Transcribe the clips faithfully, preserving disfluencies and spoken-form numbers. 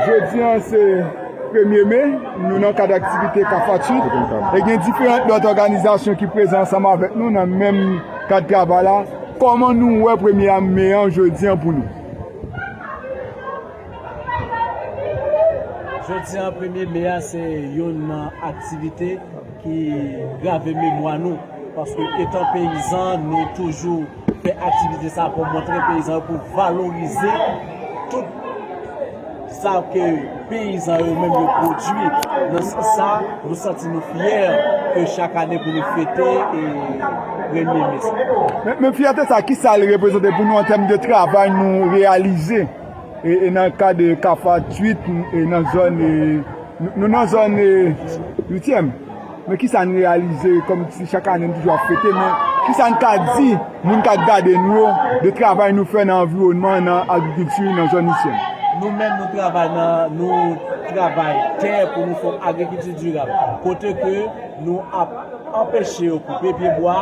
Jodi a se premye me, nou nan kad aktivite CAFATUIT, e gen diferan lòt òganizasyon ki prezan ansanm avèk nou nan menm kad travay la. Kòman nou wè premye me an jodi a pou nou? Jodi a, premye me a, se youn nan aktivite ki grave memwa nou. Paske etan peyizan, nou toujou fè aktivite sa pou montre peyizan yo, pou valorize tout sa ke peyizan yo menm yo pwodui. Nan sans sa, nou santi nou fyè ke chak ane pou nou fete e premye me sa. Men, men fyète sa, kisa l reprezante pou nou an tèm de travay nou reyalize e, e nan kad CAFATUIT e nan zòn e, nou, nou nan zòn e, uityèm. Men kisa n reyalize kòm si chak ane n toujou ap fete, men kisa n ka di moun k ap gade nou yo de travay nou fè nan anviwònman, nan agrikilti, nan zòn uityèm? Nou menm nou travay nan, nou travay tè pou nou fè yon agrikilti dirab. Kote ke nou ap anpeche yo koupe pye bwa,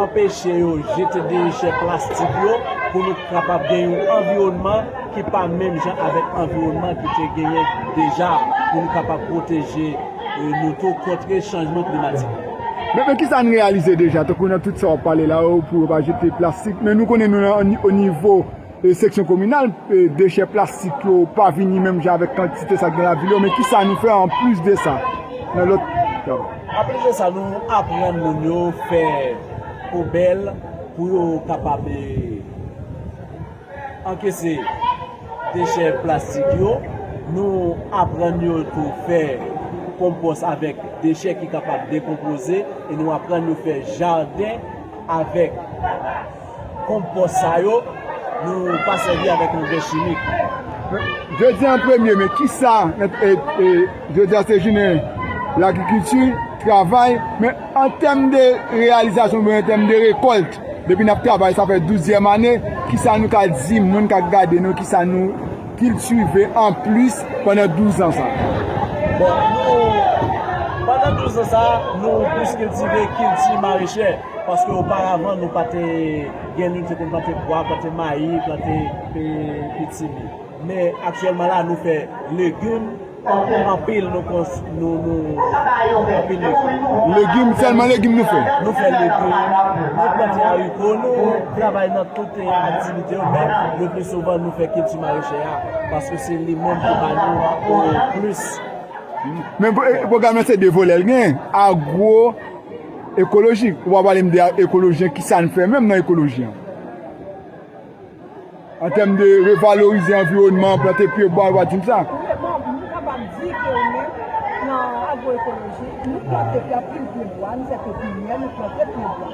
anpeche yo jete dechè plastik yo, pou nou kapab gen yon anviwònman ki pa menm jan avèk anviwònman ki te genyen deja, pou nou kapab pwoteje e, nou tou kontre chanjman klimatik. Men, men kisa n reyalize deja, tankou nan tout sa w ap pale la yo, pou yo pa jete plastik, men nou konnen nou nan o nivo e, seksyon kominal, e, dechè plastik yo pa vini menm jan avèk kantite sa k gen lavil yo, men kisa nou fè anplis de sa nan lòt travay? Anplis de sa, nou aprann moun yo fè poubèl pou yo kapab e, ankese dechè plastik yo. Nou aprann yo tou fè konpòs avèk dechè ki kapab dekonpoze e nou aprann yo fè jaden avèk konpòs sa yo, nou pa sèvi avèk angrè chimik. Jodi a premye me, kisa, e, e, jodi a se jounen lagrikilti, travay, men an tèm de reyalizasyon, oubyen an tèm de rekòlt, depi n ap travay, sa fè douzyèm ane, kisa nou ka di moun k ap gade nou, kisa nou kiltive anplis pandan douz an sa? Bon, nou, pandan douz an sa, nou plis kiltive kilti marechè. Paske oparavan, nou pa te gen, nou te konn plante pwa, plante mayi, plante e, pitimi. Men aktyèlman la, nou fè legim, anpil nou kons, nou, nou, anpil legim. Legim, sèlman legim nou fè? Nou fè legim, nou plante ariko, nou travay nan tout e, aktivite yo, men le pli souvan nou fè kilti marechè a, paske se li menm ki ba nou e, plis. Men pwogram nan se de volè l gen, agwo, ekoloji. Ou pa pale m de ekoloji an, kisa n fè menm nan ekoloji an? An tèm de revalorize anviwònman, plante pye bwa, ou pa di m sa? Bon, nou kapab di ke wi, nan agwoekoloji, nou plante anpil pye bwa, nou fè pepinyè, nou plante pye bwa.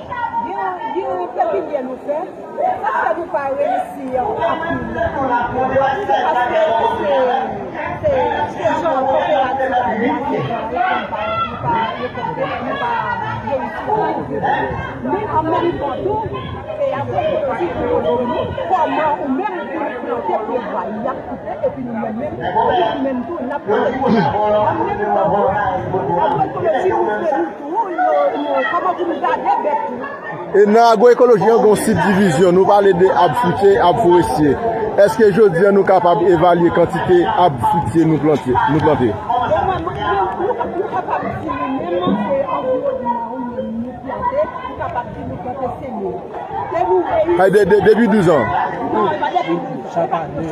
Gen, gen pepinyè nou fè, sa fè nou pa reyisi anpil. Se paske se, se, se jan koperativ la, nou pa, nou pa reyisi. Men an menm tan tou, e agwoekoloji pou montre nou kòman ou menm pou plante pye bwa, y ap koupe, epi nou menm menm, nou menm tou, n ap plante pye bwa. An menm tan tou, agwoekoloji montre nou tou, nou, nou, kòman pou nou gade bèt tou. E nan agwoekoloji an, gen yon sibdivizyon. Nou pale de ab fwitye, ab forestye. Èske jodi a nou kapab evalye kantite ab fwitye nou plante? Nou plante? Bon, mwen, mwen, nou, nou, nou kapab di nou menm, se anviwònman nou menm nou plante, nou kapab di nou plante senk mil. Ke nou reyisi. Ay, de, de, depi douz an? Non, e pa depi douz an. Chak ane.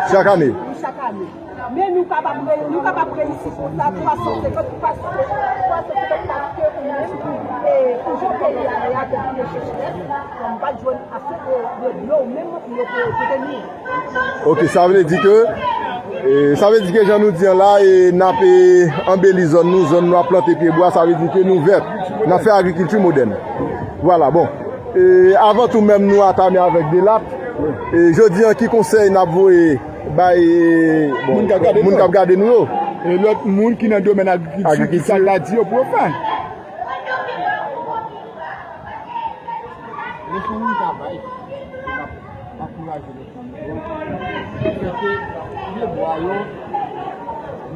Chak ane? Wi, chak ane. Men nou kapab, nou kapab reyisi konsa twa san senkant, twa san senkant, paske ou menm, e, pou jan peyi a ye a, depi de chèchès, nou pa t jwenn ase de, de dlo menm pou yo pou, pou te nouri. Ok, sa vle di ke, e, sa vle di ke jan nou di an la, e, n ap, e, anbeli zòn nou, zòn nou ap plante pye bwa, sa vle di ke nou vèt, n ap fè agrikilti modèn. Vwala, bon. E, avan tou menm nou atame avèk Delat, e, jodi an ki konsèy n ap voye bay, e, bon, moun k ap gade nou yo? E lòt moun ki nan domèn agrikilti, kisa l ta di yo pou yo fè? Lese moun travay, n ap ankouraje lòt moun yo. Paske pye bwa yo,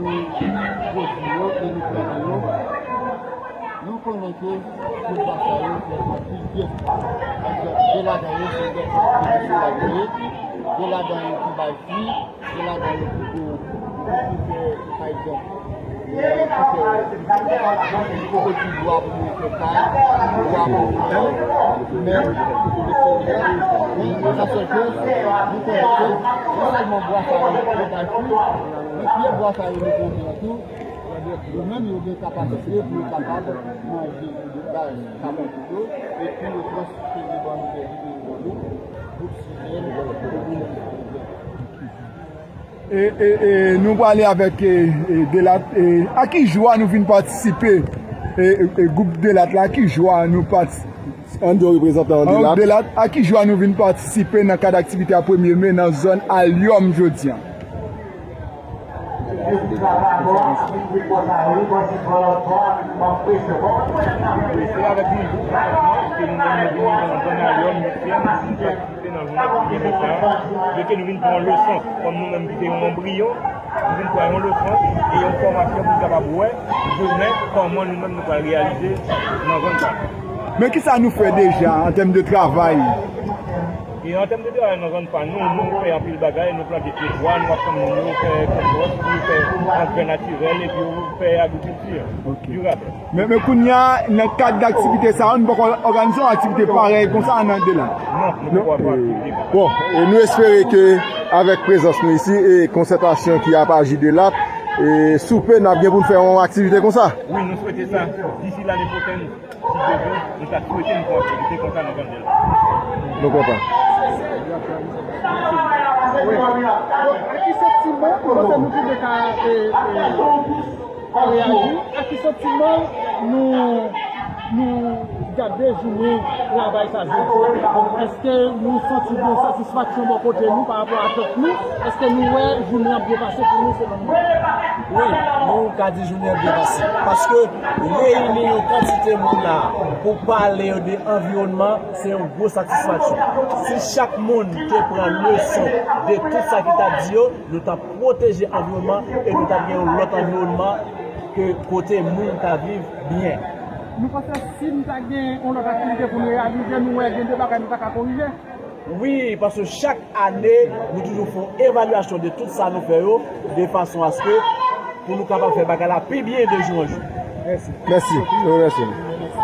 nou pwodui yo e nou plante yo. Nou konnen ke pye bwa sa yo fè anpil byen. Paske de ladan yo se bèt ki se laboure. Gen ladan yo ki bay fwi, gen ladan yo ki pou, ki fè, pa egzanp, ki fè, ki fè di bwa pou nou fè kay, bwa pou nou fè men, men sa fè ke nou konnen ke non sèlman bwa sa yo yo bay fwi, men pyè bwa sa yo nou plante an tou, nou menm yo gen kapasite pou yo kapab manje, yo bay sa manje yo, epi yo transfere ban nou dèyè. E, e, e, nou prale avèk e, e, Delat. E, a ki jwa nou vin patisipe? E, e, e, gwoup Delat la, a ki jwa nou patisipe? An de reprezantan Delat. Delat, a ki jwa nou vin patisipe nan kad aktivite a premye me nan zòn Alyòm jodi a? Se avèk yon gwoup kòmandman ke nou menm nou vini nan zòn Alyòm, nou fè nou patisipe nan jounen premye me sa a, e ke nou vin pran yon leson, kòm nou menm ki te yon anbriyon, nou vin pran yon leson e yon fòmasyon pou nou kapab wè jounen kòman nou menm nou pral reyalize nan zòn sa. Men kisa nou fè deja an tèm de travay? E an tèm de travay nan zòn pa nou, nou fè anpil bagay, nou plante pye bwa, nou aprann moun yo fè konpòs, nou fè angrè natirèl, epi yo fè agrikilti dirab. Men, men kounye a, nan kad aktivite sa yo, nou poko òganize yon aktivite parèy konsa nan Delat. Non, nou poko fè aktivite konsa. Bon, e nou espere ke avèk prezans nou isi e konsètasyon ki ap aji Delat, e soupe n ap gen pou n fè yon aktivite konsa. Wi, nou swete sa. Disi lane pwochèn, si Dye vle, nou ta swete nou fè yon aktivite konsa nan zòn Delat. Nou kontan. Wi. Donk, a ki santiman, nou panse nou tou de ka, e, e, reyaji? A ki santiman nou, nou gade jounen travay sa jodi a? Èske nou santi gen satisfaksyon bò kote nou pa rapò a tèt nou? Èske nou wè jounen an ap byen pase pou nou, selon nou? Wi, nou ka di jounen an byen pase. Paske reyini yon kantite moun la pou pale yo de anviwònman, se yon gwo satisfaksyon. Si chak moun te pran leson de tout sa ki t ap di yo, nou t ap pwoteje anviwònman e nou t ap gen yon lòt anviwònman ke kote moun ka viv byen. Nou panse si nou ta gen yon lòt aktivite pou nou reyalize, nou wè gen de bagay nou ta ka korije? Wi, paske chak ane, nou toujou fè yon evalyasyon de tout sa nou fè yo, de fason aske pou nou kapab fè bagay la pi byen de jou an jou. Mèsi. Mèsi. Nou remèsye nou.